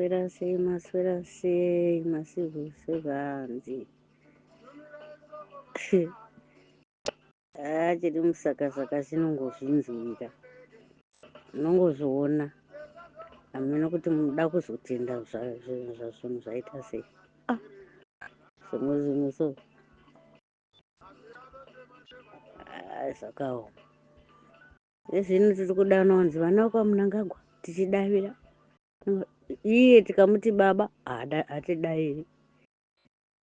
Maswera sei, maswera sei, macivil servants. Ah, chiri musakasaka chinongozvinzwira. Unongozviona. Hameno kuti munoda kuzotenda zvinhu zvaita sei. Ah, zvimwe zvinhu so. Ah, zvakaoma. Ezvino tiri kudanwa kunzi vana vekwaMnangagwa tichidavira. Iye tikamuti baba hatidaviri.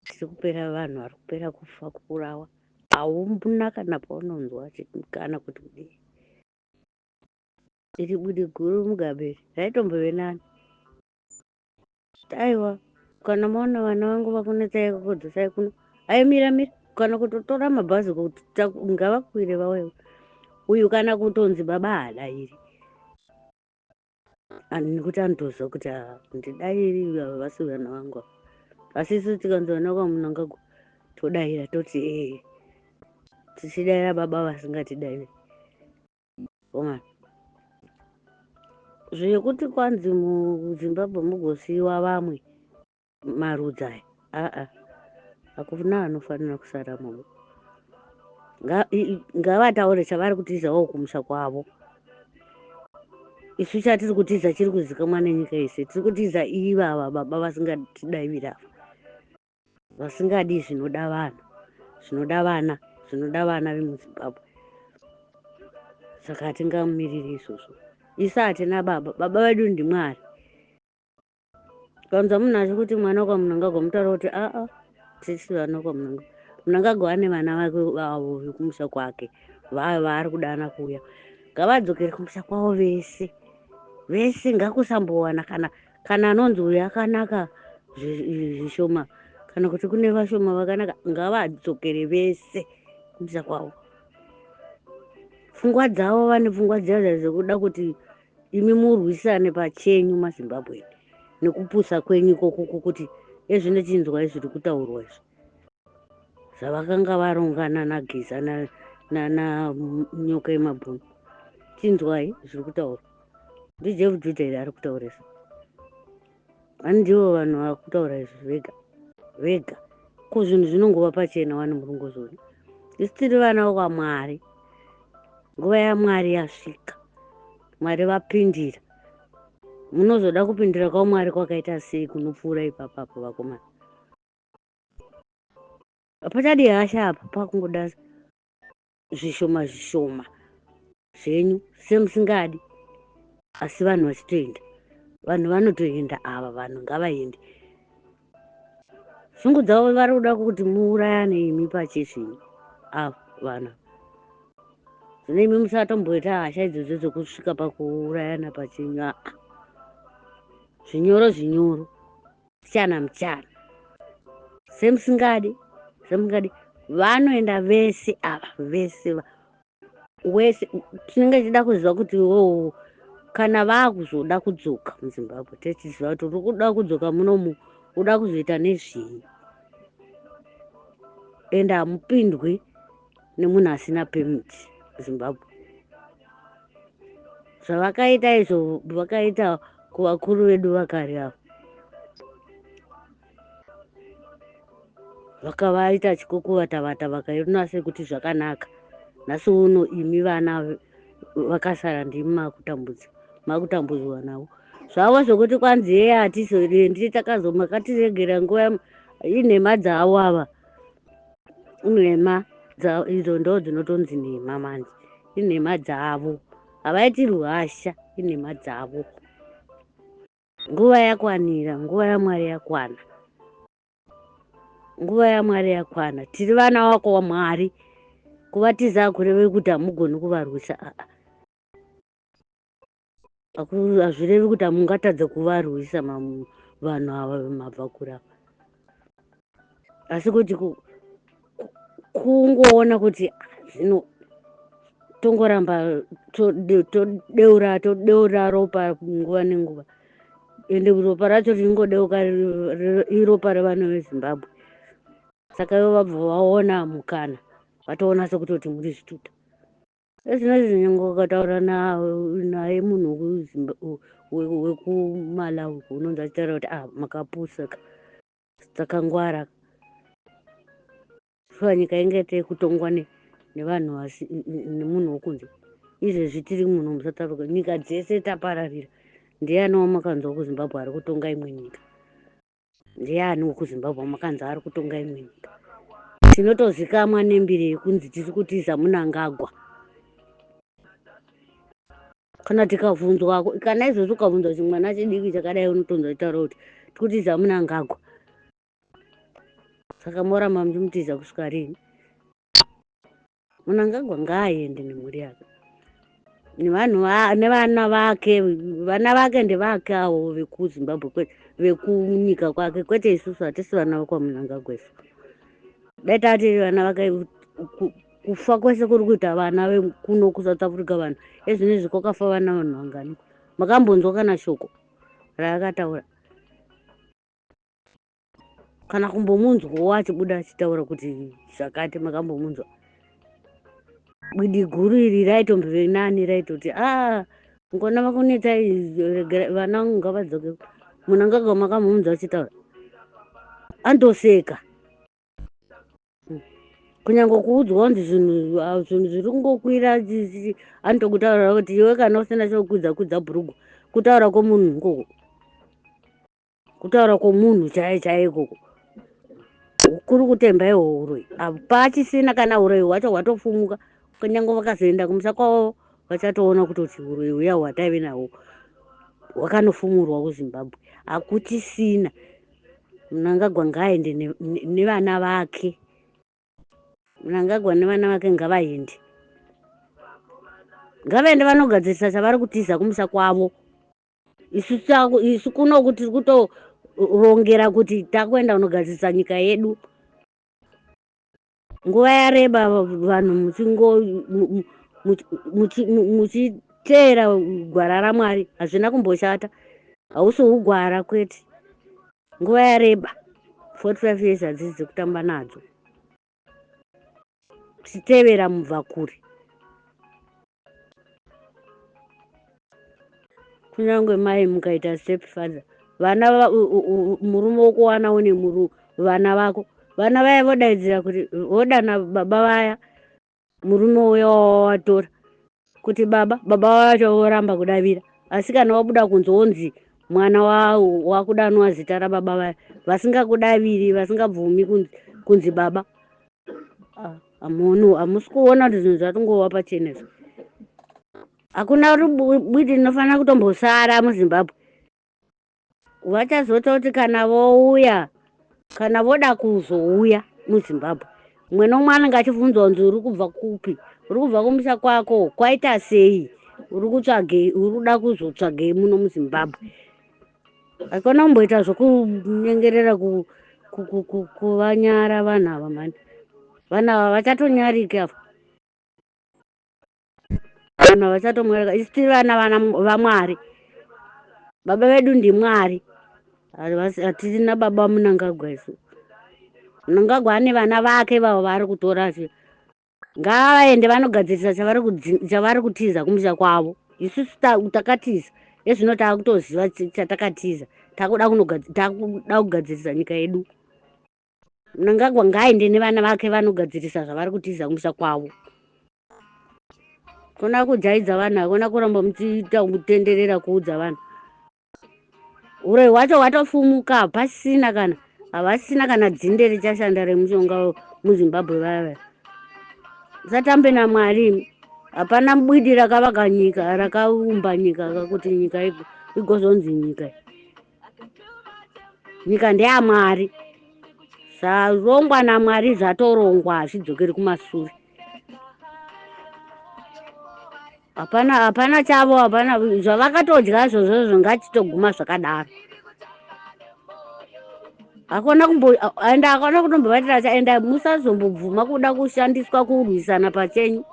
Tiri kupera vanhu vari kupera kufa kuurawa. Hauna kana paunonzwa kana kuti kudii. Iri budi guru Mugabe raitombove nani. Aiwa kana maona vana vangu vakunetsai kukudzosai kuno aimira mira kana kutotora mabhazi kuti ngavakwire vauye uyu kana kutonzi baba haadairi nekuti anotoziva kuti ah, ndidairi ava vasi vana vangu ava asi isu tikanzi vana kwamunangagwa todaira toti ee tichidaira baba vasingatidairi Ona. Zvekuti kwanzi muZimbabwe mugosiiwa vamwe marudzi aya aa hakuna anofanira kusara muno. Ngavataure chavari kutizawo kumusha kwavo. Isu chatiri kutiza chiri kuzikamwa nenyika yese. Tiri kutiza ivava baba vasingatidaviri ava. Vasingadi zvinoda vanhu zvinoda vana zvinoda vana vemuzimbabwe saka hatingamumiriri izvozvo isu hatina baba baba vedu ndimwari kanzwa munhu achi kuti mwana kwamunangagwa mutaura kuti aa tisi vana kwamunangagwa munangagwa ane vana vake vavo vekumusha kwake vaari kudana kuuya ngavadzokere kumusha kwavo vese vese ngakusambowana kana kana anonzi uyu akanaka zvishoma kana kuti kune vashoma vakanaka ngavadzokere vese kumisa kwavo pfungwa dzavo vane pfungwa dziya dzekuda kuti imi murwisane pachenyu mazimbabwe nekupusa kwenyu ikoko kuti ezvino chinzwai zviri kutaurwa izvi zvavakanga varongana nageza nanyoka yemabhunu chinzwai zviri kutaurwa ndijeff juda here ari kutaura izvi ani ndivo vanhu vakutaura izvi vega vega ko zvinhu zvinongova pachena wani murungozoni isu tiri vana vokwamwari nguva yamwari yasvika mwari vapindira munozoda kupindira kwamwari kwakaita sei kunopfuura ipapapo vakomana Hapachadi hasha apa pakungoda zvishoma zvishoma zvenyu semusingadi asi vanhu vachitoenda vanhu vanotoenda ava vanhu ngavaende shungu dzavo vari kuda kuti muurayane imi pachezvenyu ava vanhu zvino imi musatomboita hasha idzodzo dzekusvika pakuurayana pachenyu aa zvinyoro zvinyoro Mchana mchana semusingadi semusingadi vanoenda vese ava vese wese tinenge tichida kuziva kuti wo kana vakuzoda kudzoka muzimbabwe tichiziva kuti uri kuda kudzoka munomu uda kuzoita nezvii ende hamupindwi nemunhu asina permit zimbabwe zvavakaita izvo vakaita kuvakuru vedu vakare avo vakavaita chikokuvatavata vakaona sekuti zvakanaka nhasi uno imi vana vakasara ndimi makutambudzwa makutambudzwa navo zvavo zvekuti kwanzi yeye hatizoendi takazo makatiregera nguva inhema dzavo ava Nhema idzo ndo dzinotonzi nhema manje inhema dzavo havaiti ruhasha inhema dzavo nguva yakwanira nguva yamwari yakwana nguva yamwari yakwana tiri vana wako wamwari kuvatiza hakurevi kuti hamugoni kuvarwisa aa Hazvirevi kuti hamungatadze kuvarwisa vanhu ava vemabvakure ava asi kuti kungoona kuti zvino tongoramba todeura todeura ropa nguva nenguva ende ropa racho ringodeuka iropa revana vezimbabwe saka ivo vabva vaona mukana vatoona sekutoti muri zvituta Ezvinezvi nyangwe ukataura naye munhu wekuMalawi unonzi achitaura kuti ah makapusa ka takangwara. Shuwa nyika ingaite yekutongwa nevanhu vasi nemunhu wokunze. Izvezvi tiri muno muSouth Africa nyika dzese tapararira. Ndiani wamakanzwa kuZimbabwe ari kutonga imwe nyika? Ndiani wekuZimbabwe wamakanzwa ari kutonga imwe nyika? Tinotozikamwa nembiri yekunzi tiri kutiza Mnangagwa. Kana tikabvunzwa, kana izvozvi ukabvunzwa chimwana chidiki chakadai unotonzwa chitaura kuti tikutiza Mnangagwa. Saka moramba muchimutiza kusvika rini? Mnangagwa ngaaende nemhuri yake nevanhu nevana vake. Vana vake ndevake avo vekuZimbabwe kwete vekunyika kwake, kwete isusu. Hatisi vana vekwaMnangagwa isu. Dai tati vana vake, kufa kwese kuri kuita vana vekuno kuSouth Africa, vanhu ezvinezvi kwakafa vana vanhu vangani? Makambonzwa kana shoko raakataura kana kumbomunzwawo achibuda achitaura kuti zvakati? Makambomunzwa? Bwidi guru iri raitombove nani, raitoti a ah, ngona vakunetsai, vana vangu ngavadzoke. Mnangagwa makamunzwa achitaura? Andoseka. Kunyange kuudzwa kunzi zvinhu zviri kungokwira, anotokutaurira kuti iwe kana usina chokukwidza, kwidza bhurugwa. Kutaura kwomunhu ikoko, kutaura kwomunhu chaiye chaiye ikoko kuri kutemba ihwo uroyi. Hapachisina kana uroyi hwacho hwatofumuka. Kunyange vakazoenda kumusha kwavo vachatoona kutoti uroyi huya hwataive nahwo hwakanofumurwa kuZimbabwe, hakuchisina. Mnangagwa ngaaende nevana vake. Mnangagwa nevana vake ngavaende, ngavaende vanogadzirisa chavari kutiza kumusha kwavo. Isu kunoku tiri kutorongera kuti takuenda kunogadzirisa nyika yedu. Nguva yareba vanhu muchiteera gwara raMwari. Hazvina kumboshata, hausi ugwara, kwete. Nguva yareba, 45 years hadzisi dzekutamba nadzo tichitevera mubvakure. Kunyange mai mukaita step father, vana murume wokuwana une vana vako, vana vaya vodaidzira kuti vodana baba vaya, murume uya wawatora kuti baba, baba vacho voramba kudavira. Asi kana wabuda kunze wonzi mwana wakudanwa zita rababa vaya vasingakudaviri, vasingabvumi kunzi baba. Hamuoni, hamusi kuona kuti zvinhu zvatongova pachena izvo? Hakuna bwidi rinofanira kutombosara muZimbabwe. Vachazototi kana vouya, kana voda kuzouya muZimbabwe, mumwe nomwe anenge achibvunzwa kunzi uri kubva kupi, uri kubva kumusha kwako kwaita sei, uri kutsvagei, uri kuda kuzotsvagei muno muZimbabwe? Hakuna kumboita zvokunyengerera kuvanyara vanhu ava mani. Vanhu ava vachatonyarike ava, vanhu havachatomwarika. Isu tiri vana vaMwari, baba vedu ndiMwari. Hatina baba Mnangagwa isu. Mnangagwa ane vana vake vavo vaari kutora. Ngavaende vanogadzirisa chavari kutiza kumusha kwavo. Isusu takatiza, ezvino taakutoziva chatakatiza. Takuda kugadzirisa nyika yedu. Mnangagwa ngaaende nevana vake vanogadzirisa zvavari kutiza kumusha kwavo. Kona kujaidza vanhu, hakuna kuramba muchiita kutenderera kuudza vanhu. Uroyi hwacho hwatofumuka, hapasisina kana, havasisina kana dzinde richashanda remushonga muZimbabwe. Vaya vaya, musatambe naMwari. Hapana bwidi rakavaka nyika, rakaumba nyika kuti nyika igozonzi nyika. Nyika ndeyamwari. Zvarongwa naMwari zvatorongwa, hazvidzokeri kumasure. Hapana, hapana chavo, hapana zvavakatodya izvozvozvo, ngachitoguma zvakadaro. Hakuna kumbo enda, hakuna kutombovatira cha. Enda, musazombobvuma kuda kushandiswa kurwisana pachenyu.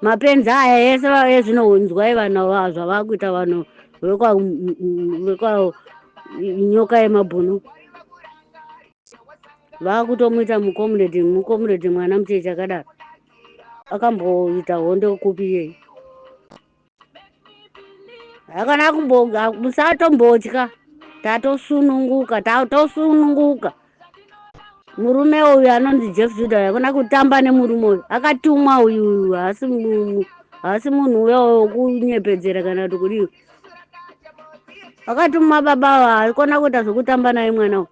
Mapenzi aya ese ezvinonzwai vanhu zvavakuita, vanhu vekwa nyoka yemabhunu vakutomuita mucomrade, mucomrade mwana mucheche akadaro akamboita hondo kupi iyei? Hakana kumbo musatombotya. Tatosununguka, tatosununguka. Murume uyu anonzi Jeff Judah hakuna kutamba nemurume uyu. Akatumwa uyu haasi haasi munhu uya wekunyepedzera kana kuti kudii. Akatumwa baba ava haikona kuita zvekutamba naye mwana uyu.